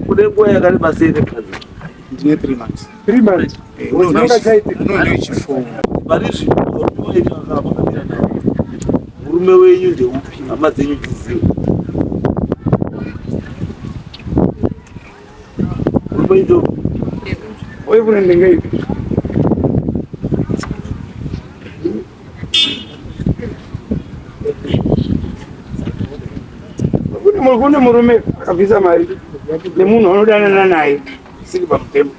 Une nguva yakareba sei nemukadzi? Ndine 3 months. 3 months. Unochifour. Pari zvino murume wenyu anga makamira nawo. Murume wenyu ndeupi? Hama dzenyu dzizive. Murume wenyu ndeupi? Boyfriend ngeipi? Kune murume akabvisa mari nemunhu anodanana naye isiri pamutemo.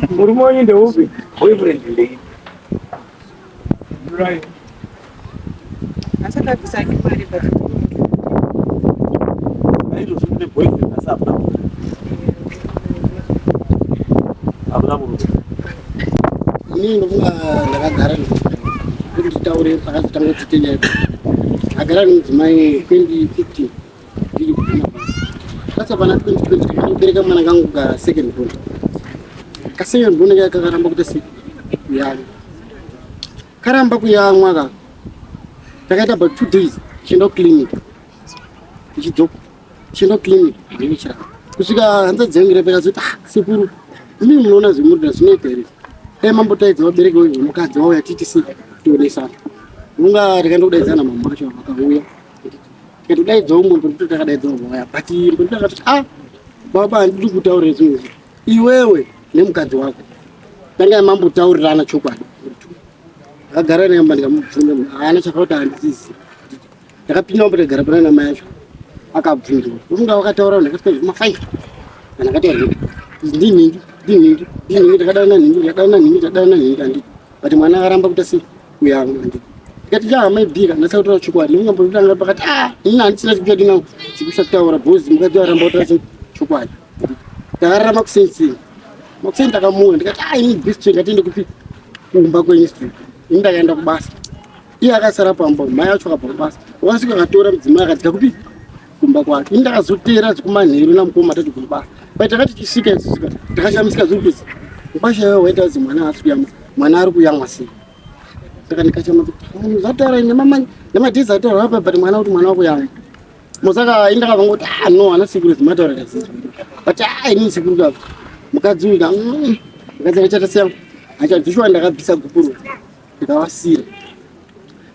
Murume wenyu ndeupi? Boyfriend ndeipi? Inini ndofunga ndakagara kuti nditaure pakazotanga kuita nyaya. Agara nemudzimai 2015 ndiri kupima basa pana 2020 ndakabereka mwana kangu ka second born. Ka second born kaya kakaramba kuita sei kuyamwa. Karamba kuyamwa ka takaita about 2 days tichienda kuclinic tichidzoka tichienda kuclinic ndinochira kusvika hanzvadzi yangu irapera zoti ah sekuru imi munoona zvemurida zvinoita here dai mambotaidza vabereki vemukadzi wauya tiiti sei tionesana unga tikandokudaidzana mama vacho vakauya tikatodaidza umwe mbonito takadaidza vauya but mbonito akatoti ah baba handidi kutaurira zvinhu izvi iwewe nemukadzi wako tanga mambotaurirana chokwadi ndakagara naye mba ndikamubvunza haana chakauti handizizi ndakapinda mba ndikagara pana namai acho akabvunzwa ufunga wakataura ndakasvika zvima five kana akataura ndinhingi ndinhingi ndinhingi ndakadana nhingi ndakadana nhingi ndakadana nhingi handiti but mwana akaramba kuita sei kuyamwa handiti ndikati ya maibhira ndasaka kutaura chokwadi ndingambotanga pakati ah ini handisina chekuti ndinangu chikusataura bhozi mukadzi aramba kutaura chokwadi ndakarara makuseni makuseni ndakamuka ndikati ah ini best ngatiende kupi kumba kwenyu street ini ndakaenda kubasa iye akasara pamba mai acho akabva kubasa wakasvika akatora mudzimai akadzika kupi kumba kwake ini ndakazoteera zvikumanheru namukoma tati kubasa but takati tisvika isusuka takashamisika zviri kuzi mkwasha iwe waita zi mwana asi kuyamwa mwana ari kuyamwa sei saka ndikachama kuti munhu zvataura nemadhezi ataura apa but mwana kuti mwana wakuyamwa Mosaka indakabva ngoti ah no ana sekuru zimataura kazizi. But ah ini sekuru ka mukadzi uyu ka mukadzi akachata siya achadzishwa ndakabvisa gupuro ndikavasira.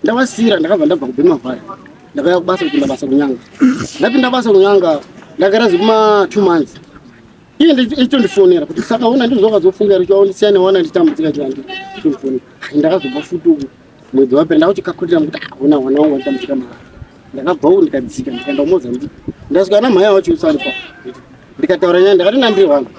Ndavasira ndakabva ndabva kubhema vhaya. Ndakauya kubasa kupinda basa kunyanga. Ndapinda basa kunyanga ndagara zvekuma 2 months. Iye itondifonera kuti saka ona ndizvo wakazofunga richo aondisiyane wana nditambudzika chandi. Itondifonera. Ndakazobva futi uku mwedzi wapera ndakuchikakurira kuti ah ona wana wangu anditambudzika mara. Ndakabvawo ndikadzika ndikaenda kuMozambique. Ndasvika na mhaya wacho usari pa. Ndikataura nyaya ndakati nandiri vanhu.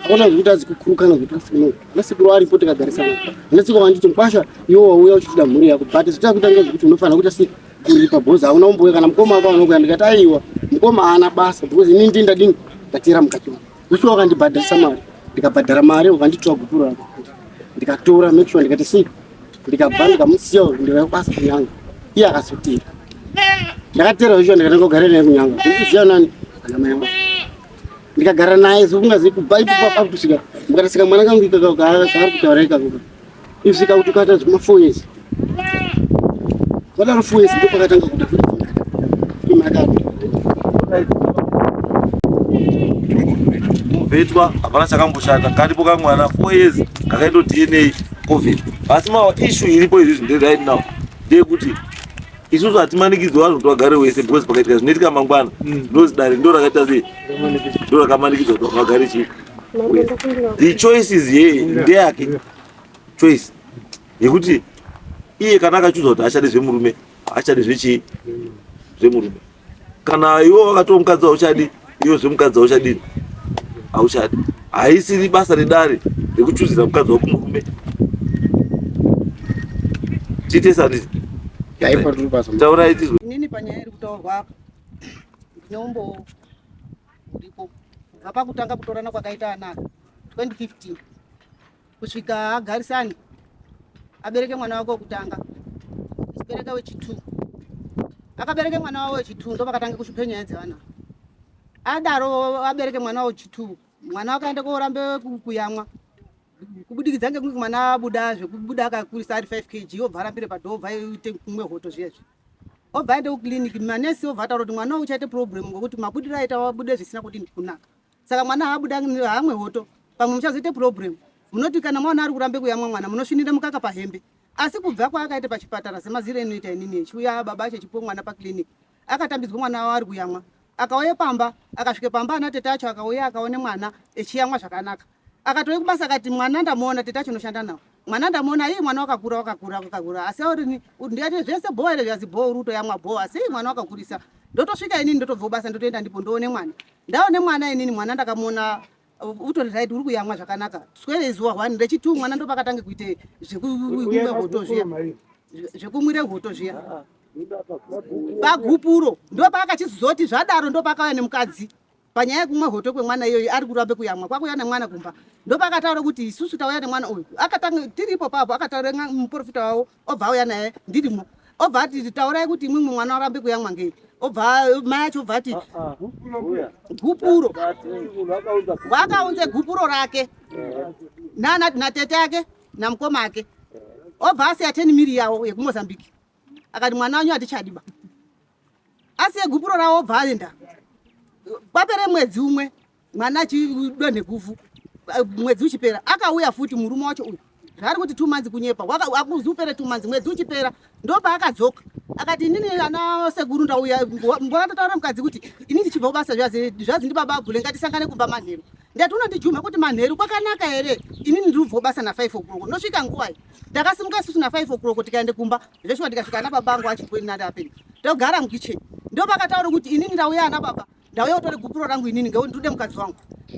Akona zvekuti azi kukurukana zvekuti asi no. Ana sekuru aripo tikagarisana. Ana sekuru vanditi mkwasha iwe wauya uchitida mhuri yako. But zvitava kuita ngezvekuti unofanira kuita sei kuripa because hauna umbouya kana mukoma wako anokuya ndikati aiwa mukoma haana basa because ini ndini ndadini ndatera mukati wangu. Ushuwa wakandibhadharisa mari ndikabhadhara mari wakanditora gupuro rako ndikatora make sure ndikati sei ndikabva ndikamusiya ndikauya kubasa kunyanga iye akazotera ndakatera ushuwa ndikatanga kugara naye kunyanga ndikuziva nani ana mai angu ndikagara naye sokungazi kubva ipapo apo kusvika mukatasika mwana kangu ikaka kaari kutaura ikako isvika kuti ukaita zvekuma four years vadaro four years ndipo pakatanga kuda Mubvetwa hapana chakamboshata karipo kamwana 4 years kakaitwa DNA covid asi ma issue iripo izvizvi nde right now ndeyekuti isusu hatimanikidzwa vanhu kuti vagare wese because pakaitika zvinoitika mangwana ndozi dare ndo rakaita sei ndo rakamanikidzwa kuti vagare chii the choice is ye ndeyake choice yekuti iye kana akachuza kuti achade zvemurume achade zvechii zvemurume kana iwe wakatoo mukadzi hauchadi iwe zvemukadzi hauchadini hauchadi haisiri basa redare rekuchuzira mukadzi wako murume tiite sanditi taurai tizwe inini panyaya iri kutaurwa apa ndine umbowo huripo kubva pakutanga kutorana kwakaita ana 2015 kusvika agarisane abereke mwana wake wekutanga achibereka wechitu akabereke mwana wavo wechitu ndopakatanga kushupe nyaya dzevana adaro abereke mwana wechitu mwana wakaenda korambe kuyamwa kubudikidza ngekunge mwana abuda zvekubuda akakurisa ari 5 kg obva arambire padhoo obva aite kumwe hoto zviya zviya. Obva aende kuclinic, manesi obva ataura kuti mwana uyu uchaite problem ngokuti mabudiro aita wabude zvisina kudini kunaka. Saka mwana haabuda haamwe hoto, pamwe muchazoite problem. Munoti kana mwana ari kurambe kuyamwa mwana munosvinira mukaka pahembe. Asi kubva kwaakaita pachipatara semaziro enoita inini echiuya baba acho echipuwa mwana paclinic, akatambidzwa mwana wavo ari kuyamwa. Akauya pamba, akasvika pamba ana tete acho akauya akaone mwana echiyamwa zvakanaka. Akatouya kubasa akati mwana ndamuona, tete acho unoshanda nawo. Mwana ndamuona, iye mwana wakakura wakakura wakakura. Asi aurini ndikati zvese bhowa here zvazi bhowa uri kutoyamwa bhowa asi iye mwana wakakurisa. Ndotosvika inini ndotobva kubasa ndotoenda ndipo ndoone mwana. Ndaone mwana inini mwana ndakamuona utori right uri kuyamwa zvakanaka. Swere zuva 1 rechi2 mwana ndopakatange kuite zvekumwa hoto zviya. Zvekumwira hoto zviya. Pagupuro ndopaakachizoti zvadaro ndopakauya nemukadzi panyaya yekumwa hoto kwemwana iyoyo ari kurambe kuyamwa kwakuya nemwana kumba ndopakataura kuti isusu tauya nemwana uyu akatanga tiripo papo akataura muprofita wavo obva auya naye ndirimo obva ati taurai kuti imwimwi mwana arambe kuyamwa ngei obva mai acho obva ati gupuro wakaunze gupuro rake natete ake namukoma ake obva asiya 10 miri yawo yekuMozambique akati mwana wanyu hatichadiba asiye gupuro rawo obva aenda kwapere mwedzi umwe mwana achidonhe guvhu mwedzi uchipera akauya futi murume wacho uyu zvaari kuti 2 months kunyepa akuzi upere 2 months mwedzi uchipera ndopaakadzoka akati inini ana sekuru ndauya wakatotaura mukadzi kuti ini ndichibva kubasa zvazi zvazi ndibaba gule ngatisangane kumba manheru ndati unondijumha kuti manheru kwakanaka here inini ndiri kubva kubasa na 5 o'clock ndosvika nguwai ndakasimuka isusu na 5 o'clock tikaende kumba zveshuwa ndikasvika ana baba angu achipo ini nandapeni togara mukitchen ndopakataura kuti inini ndauya ana baba ndauya kutore gupuro rangu inini ngekuti ndikude mukadzi wangu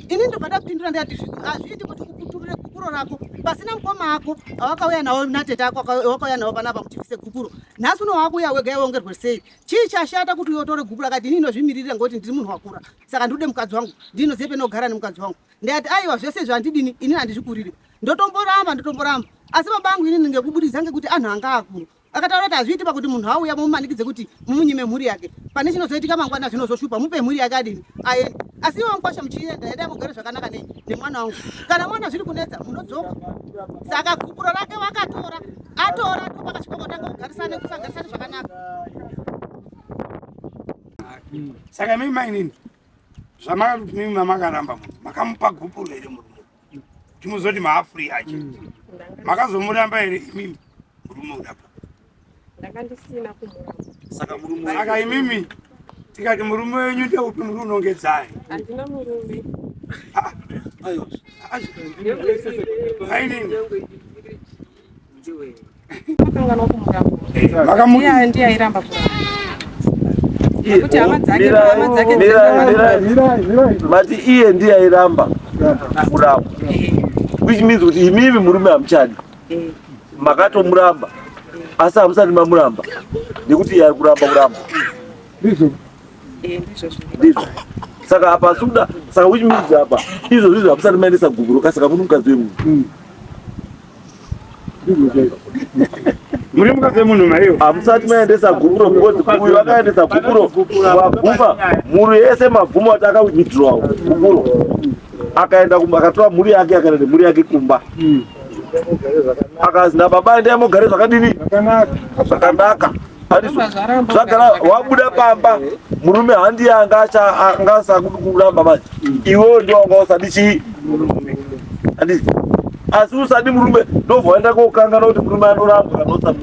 ini ndobva ndapindura ndikati hazviiti kuti ukuturire gupuro rako pasina mukoma ako awakauya nawo natete ako wakauya nawo panapa kuti bvise gupuro nhasi uno wakuuya wega iwe ungerwe sei chii chashata kuti uye utore gupuro akati inini ndozvimiririra ngekuti ndiri munhu wakura saka ndikude mukadzi wangu ndinozive penogara nemukadzi wangu ndikati aiwa zvese izvo handidini inini handizvikuriri ndotomboramba ndotomboramba asi baba angu inini ngekubudikidza ngekuti anhu anga akuru akataura kuti hazviiti pakuti munhu auya mumumanikidze kuti mumunyime mhuri yake pane chinozoitika mangwana zvinozoshupa mupe mhuri yake adini aende asi iwe mukwasha muchienda endai mugare zvakanaka nei nemwana wangu kana mwana zviri kunetsa munodzoka saka gupuro rake wakatora atora ndopakasvika kotanga kugarisana kusagarisana zvakanaka saka imi mainini zvamimi makaramba munhu makamupa gupuro here murume kuti muzoti maafri ache makazomuramba here imimi murume urapa ndanga ndisina kumuramba saka murume saka imimi tikati murume wenyu ndeupi muri unongedzai handina murume aiwa ainini akanganwa kumuramba makamu ndiye ndiye airamba kuramba Nekuti hama dzake hama dzake dzese mati iye ndiye airamba kuramba which means kuti imimi murume hamuchadi makatomuramba asi hamusati mamuramba nekuti iye ari kuramba kuramba ndizvo Eh, ndizvo zviri ndizvo saka apa asikuda saka which means apa izvo zvizvo hamusati maendesa gupuro ka saka muri mukadzi wemunhu ndizvo chaizvo muri mukadzi wemunhu maiyo hamusati maendesa gupuro because uyu akaendesa gupuro wabvuma mhuri yese mabvuma kuti akawithdraw gupuro akaenda kumba akatora mhuri yake akaenda nemhuri yake kumba akazi nababa endai mugare zvakadini zvakanaka zvakanaka Handizvo? Zvabva zvaramba zvagara kugara wabuda pamba murume handiye anga anga asakudi kuramba manje iwewe ndiwo wanga usadi chii handiti asi usadi murume ndobva waenda kokangana kuti murume anorambwa kana usadi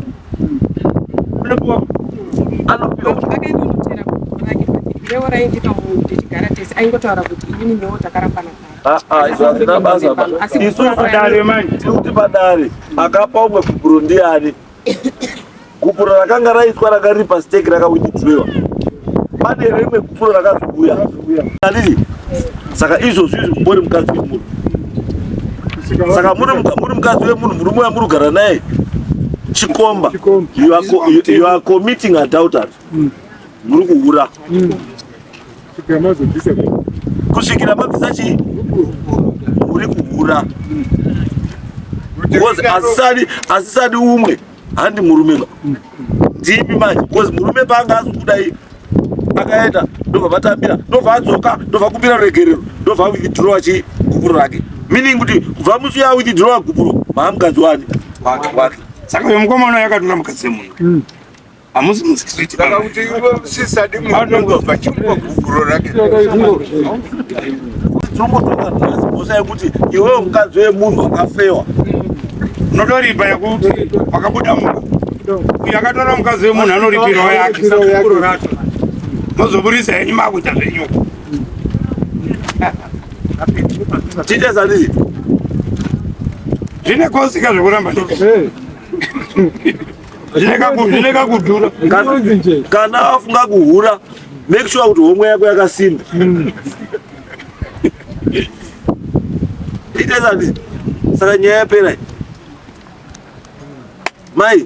unopiwa anopiwa akaenda unotera rake rewo raindipa munhu tichigara tese aingotaura kuti inini newo takarambana kare Ah, ah, izvo hazvina basa ba. Asi Isusu padare manje tiri kuti padare akapa umwe gupuro ndiani gupuro rakanga raiswa ranga riri pasteki rakawithdrawa pane rimwe gupuro rakazouya handiti saka izvozvo izvi muri mukadzi wemunhu saka muri muri mukadzi wemunhu murume wamuri kugara naye chikomba Chikomba. you are, you are committing adultery muri kuhura kusvikira mazobvisa kusvikira mabvisa chii muri kuhura because asisadi asisadi umwe handi murume ba ndimi manje because murume paanga asi kudai akaenda ndobva vatambira ndobva adzoka ndobva kumbira ruregerero ndobva withdrawa chi gupuro rake meaning kuti kubva musi uya withdrawa gupuro maamukadzi wani wake saka uyo mukomana uyo akatora mukadzi wemunhu Hamusi mustreet. Saka kuti iwe usisadi munhu ungabva chimupa gupuro rake. Tinongotonga nhasi mhosva yekuti iwewe mukadzi wemunhu wakafewa. Unotoripa yekuti wakabuda mumba. Uyu akatora mukadzi wemunhu anoripirawo yake. Mozoburisa henyu makuita zvenyu. Tiite sandii? Zvine kosika zvekuramba ndiko. Zvine kakudhura. Kana wafunga kuhura, make sure kuti homwe yako yakasimba. Tiite sandii? Saka nyaya yapera. Mai,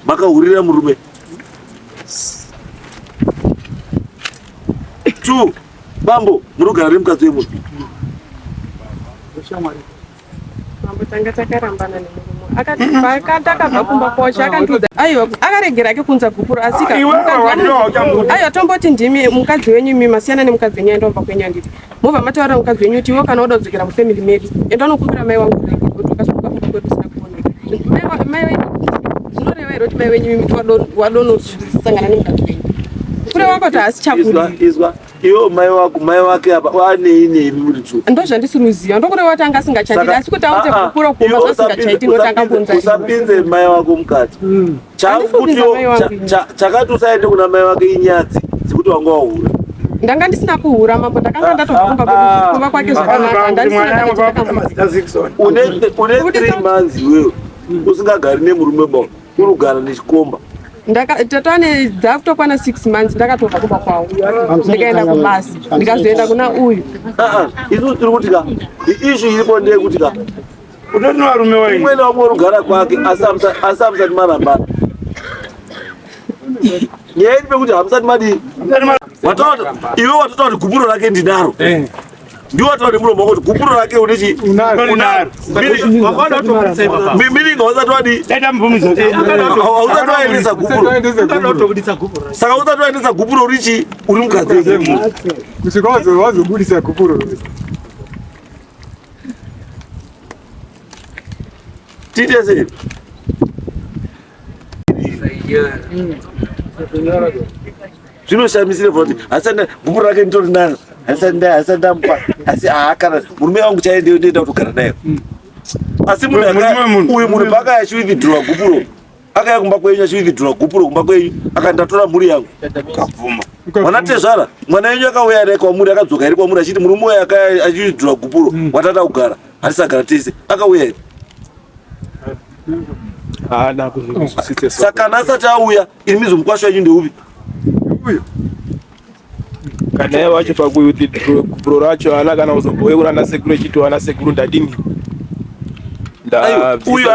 makahurira murume. Two, bambo, muri kugara nemukadzi wemunhu. Mambo tanga takarambana nemurume. Akati paakatakabva kumba kwacho akandiudza aiwa akaregera ake kunza gupuro asika Ah, iwewe wadiwa uchamuda. aiwa tomboti ndimi mukadzi wenyu imi masiyana nemukadzi wenyu aenda kumba kwenyu anditi mobva mataurira mukadzi wenyu kuti iwe kana woda kudzokera mufamily medu enda unokumbira mai wangu ruregerero kuti ukasimuka kumba kwedu usina kuoneka Mai wenyu zvinoreva here kuti mai wenyu imi wadonosangana nemukadzi wenyu kureva kuti haasi chakuri Izwa, izwa. Iwe mai wako, mai wake apa wanei nemi muri two. Ndozvandisiri kuziva ndokureva kuti anga asingachandidi asi kuti aunze gupuro kumba zvasingachaiti noti angabvunza Usapinze mai wako mukati. Handisi kupinza mai wangu ini. Chakati usaende kuna mai wake inyadzi dzekuti wanga wahura. Ndanga ndisina kuhura mambo, ndakanga ndatobva kumba kwedu kumba kwake zvakanaka, ndandisina kana chandakamba. Une 3 months iwewe usingagari nemurume baba, uri kugara nechikomba. Tatane dzakutokwana 6 months ndakatobva kumba kwavo ndikaenda kubasa ndikazoenda kuna uyu. Isu tiri kuti ka the issue iripo ndeyekuti ka Utori nevarume waini. Umwe naumwe uri kugara kwake asi hamusati marambana. Nyaya iri pekuti hamusati madii. Iwe watotaura kuti gupuro rake ndinaro. Ndiwe wataura nemuromo wako kuti gupuro rake une chii? Unaro. Meaning hausati wadii? Hausati waendesa gupuro. Saka usati waendesa gupuro uri chii? Uri mukadzi wemunhu. Kusvika wazobudisa gupuro. Tiite sei? Zvinoshamisira kuti hasana gupuro rake nditori naro. Hasana ndamupa. Asi haakana murume wangu chaiye ndiye ndoenda kutogara naye. Asi munhu uyu munhu paakauya achiwithdraw gupuro, akauya kumba kwenyu achiwithdraw gupuro kumba kwenyu, akati ndatora mhuri yangu. Ukabvuma. Mwana tezvara, mwana wenyu akauya here kwamuri, akadzoka here kwamuri achiti murume uyu akauya achiwithdraw gupuro, watata kugara, hatisagara tese. Akauya here? Haana kuzvinzwisisa. Saka kana asati auya, ini mizomukwasha wenyu ndeupi? Uyu. Kana iye wacho pakuwithdraw gupuro racho haana kana kuzomboye kuna ana sekuru echiti ana sekuru ndadini. Aiwa, uyu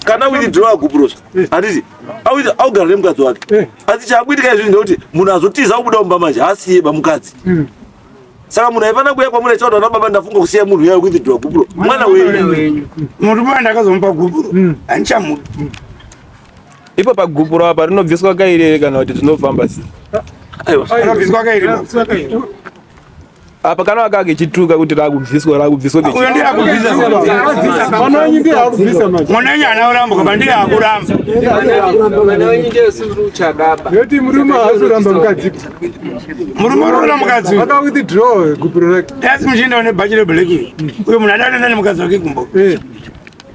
kana withdraw gupuro handiti augara nemukadzi wake. Asi chaakuitika izvi ndekuti munhu azotiza kubuda mumba manje haasiye bamukadzi. Saka munhu aifanira kuuya kwamuri achitaura kuti baba ndafunga kusiya munhu uya withdraw gupuro mwana wenyu. Murume wandakazomupa gupuro handichamuda. Ipo pagupuro apa rinobviswa kairi here kana kuti zvinofamba sei? Aiwa. Rinobviswa kairi. Apa kana wakanga ichituka kuti rakubviswa, rakubviswa Uyo ndiye akubvisa. Mwana wenyu ndiye akubvisa manje. Mwana wenyu haana kuramba, kamba ndiye akuramba. Mwana wenyu ndiye suru uchadaba. Nekuti murume haasi kuramba mukadzi. Murume uri kuramba mukadzi. Aka withdraw gupuro rake. Asi muchienda une bhachi reblack uyu. Uyo munhu adada nemukadzi wake kumbo.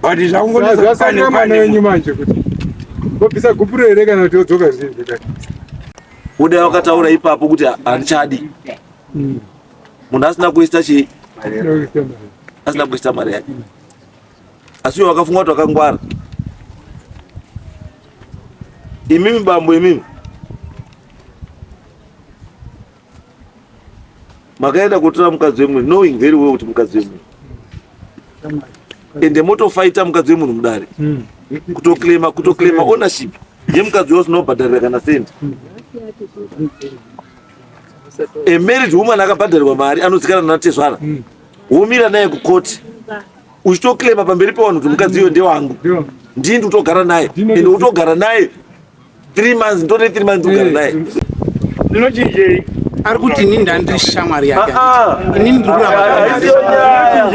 But zvakungonetsa Zvasangana pane mwana wenyu manje kuti wobvisa gupuro here kana kuti wodzoka zvii zvakati. Uda wakataura ipapo kuti handichadi. Munhu asina kuista chii? Asina kuista mari yake. Asi uyo wakafunga kuti wakangwara. Imimi bambo imimi. Makaenda kutora mukadzi wemunhu knowing very well kuti mukadzi wemunhu. Ende motofaita mukadzi wemunhu mudare. Kutoclaima ownership yemukadzi wose unobhadharira kana sendi. A married woman akabhadharirwa mari anozikanwa natezvara. Womira naye kukoti. Uchitoclaima pamberi pevanhu kuti mukadzi uyo ndewangu. Ndini ndikutogara naye. Ende utogara naye 3 months, nditore 3 months ndikugara naye. Ndinochinjei? Ari kuti inini ndandiri shamwari yake. Inini ndiri kuramba. Haisiyo nyaya.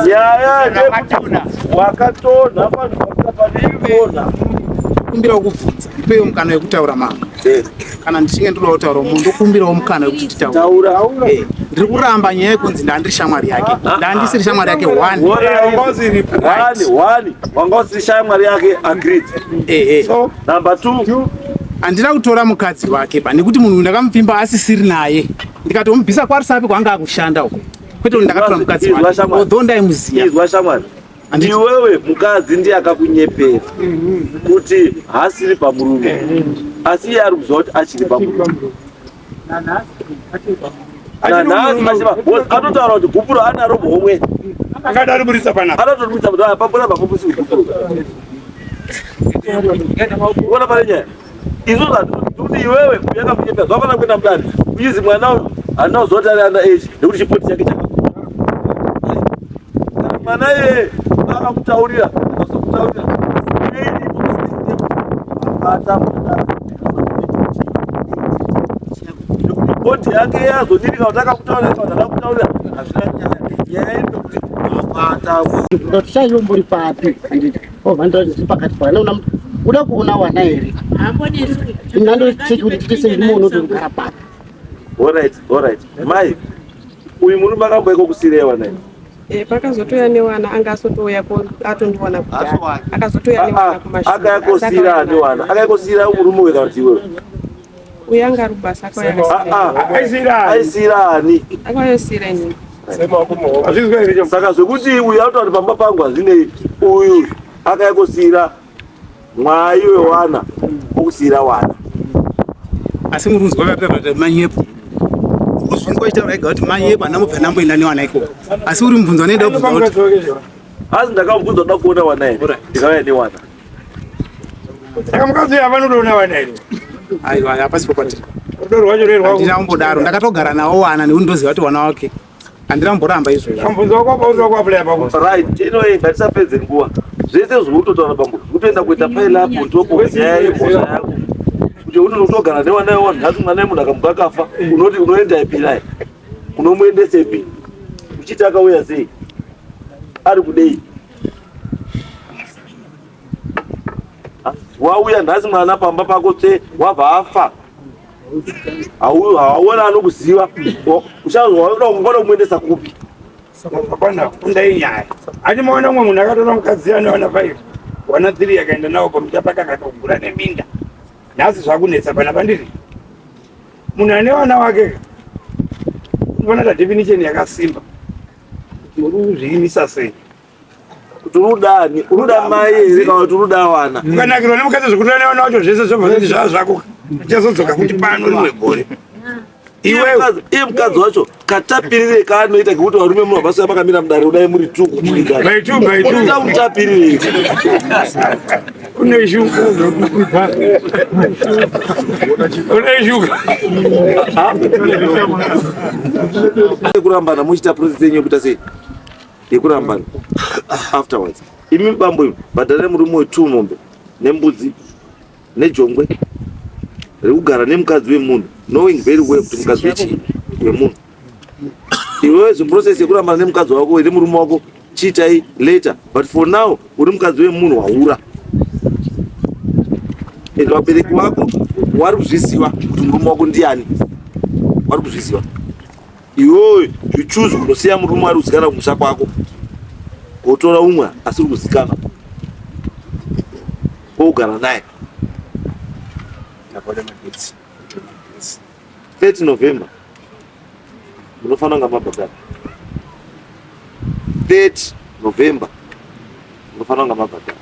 Nyaya ndeyekuti wakatonha vanhu vakafanira kuona. Kumbirawo kubvunza. Ndipewo mukana wekutaura mama. Kana ndichinge ndoda kutaura munhu ndokumbirawo mukana wekuti nditaure. Eh, ndiri kuramba nyaya yekunzi ndandiri shamwari yake. Ndandisiri shamwari yake one. One, one. Wanga usiri shamwari yake agreed. Eh, eh. Number two. Handina kutora mukadzi wake ba nekuti munhu ndakamupfimba asisiri naye. Ndikatomubvisa kwaRusape kwaanga akushanda uko. Kwete kuti ndakatora mukadzi wake. Although ndaimuziya. Izwa shamwari. Iwewe mukadzi ndiye akakunyepera kuti haasiri pamurume, asi iye ari kuziva kuti achiri pamurume. Nanhasi atotaura kuti gupuro anaro muhomwe, akadariburitsa panapa, anotoriburitsa panapa, pambona pamubusi gupuro. Uona pane nyaya isusu hatikuti iwewe yakakunyepera, zvakafanana kuenda mudare uchizi mwana uyu handina kuziva kuti ari under age nekuti chipoti chake chaka kana mwana iyeye akakutaurira akazokutaurira abata nekuti bhodhi yake yazodini kana kuti akakutaurira kana kuti akakutaurira hazvina nyaya nyaya iri pekuti abata Ndoti chaiyombori papi handiti obva ndoti ndiri pakati pavana una uda kuona wana here ndandocheki kuti tite sei muono kuti kugara papi Alright, alright. Mai, uyu murume akamboiko kusirei wana iyi? Eh, pakazotouya newana anga asotouya atondiwana kudhara akazotouya newana Ah, kumashure akaya kosira ani wana? Akaya kosira murume uyu kana kuti iwewe? uyo anga ari kubasa akauya Ah, ah. Aisira ani? Aisira ani? akauya inini Saka zvekuti uyu anotaura kuti pamba pangu hazvinei, uyu akaya kosira mwai wewana okusiyira wana. Asi muri kunzwa vapera kuti manyepo. Kuzvinzwa chitaura ega kuti manyepo andambobva ndamboenda newana ikoko. Asi uri mubvunzo anoenda kubvunza kuti Asi ndakamubvunza kuda kuona wana here, ndikauya newana. Saka mukadzi uyu avanotoona wana here? Aiwa, hapasi pokwatiri. Rudo rwacho rwerwako. Handina kumbodaro, ndakatogara nawo wana nekuti ndoziva kuti wana wake. Handina kumboramba izvozvo. Kamubvunzo wako apa uri wako apply pa. Right, anyway, ngatisapedze nguva. Zvese zviri kutotaura bambo, kutoenda kuita pile up on top of nyaya yemhosva yako. Kuti unotogara newana wewanhu, nhasi mwana wemunhu akamuka akafa, unoti unoenda ipi naye? Unomuendesepi? Uchiti akauya sei? Ari kudei? Wauya nhasi mwana pamba pako tse wabva afa. Hauona anokuziva. Uchazwa unoda kumuendesa kupi? Hapana kufunda inyaya. Ati maona umwe munhu akatora mukadzi ane vana 5, wana 3 akaenda nawo pamusha pake akatogura neminda. Nhasi zvakunetsa pana pandiri. Munhu ane vana wake unofanira kuita definition yakasimba. Kuti uri kuzviimisa sei? Kuti urudani, uruda mai here kana kuti uruda wana? Ukanakirwa nemukadzi zvekutora nevana vacho zvese zvobva zvati zvava zvako. Uchazodzoka futi pano rimwe gore. Iwewe iye mukadzi wacho katapirire kaanoita kekuti varume muno havasiya makamira mudare kudai muri tu kuburikana. By two, by two. Unoita mutapirirei? Une shuka. Une shuka. Kurambana muchiita process yenyu yekuita sei? Yekurambana afterwards. Imi bambo imi bhadharai murume we2 mombe nembudzi nejongwe rekugara nemukadzi wemunhu knowing very well kuti mukadzi wechii wemunhu. Iwewe zveprocess yekurambana nemukadzi wako nemurume wako chiitai later, but for now uri mukadzi wemunhu waura. And vabereki vako wari kuzviziva kuti murume wako ndiani, wari kuzviziva. Iwewe you choose kunosiya murume ari kuzikanwa kumusha kwako, wotora umwe asiri kuzikanwa wogara naye. 30 November munofanira kunga mabhadhara. 30 November munofanira kunga mabhadhara.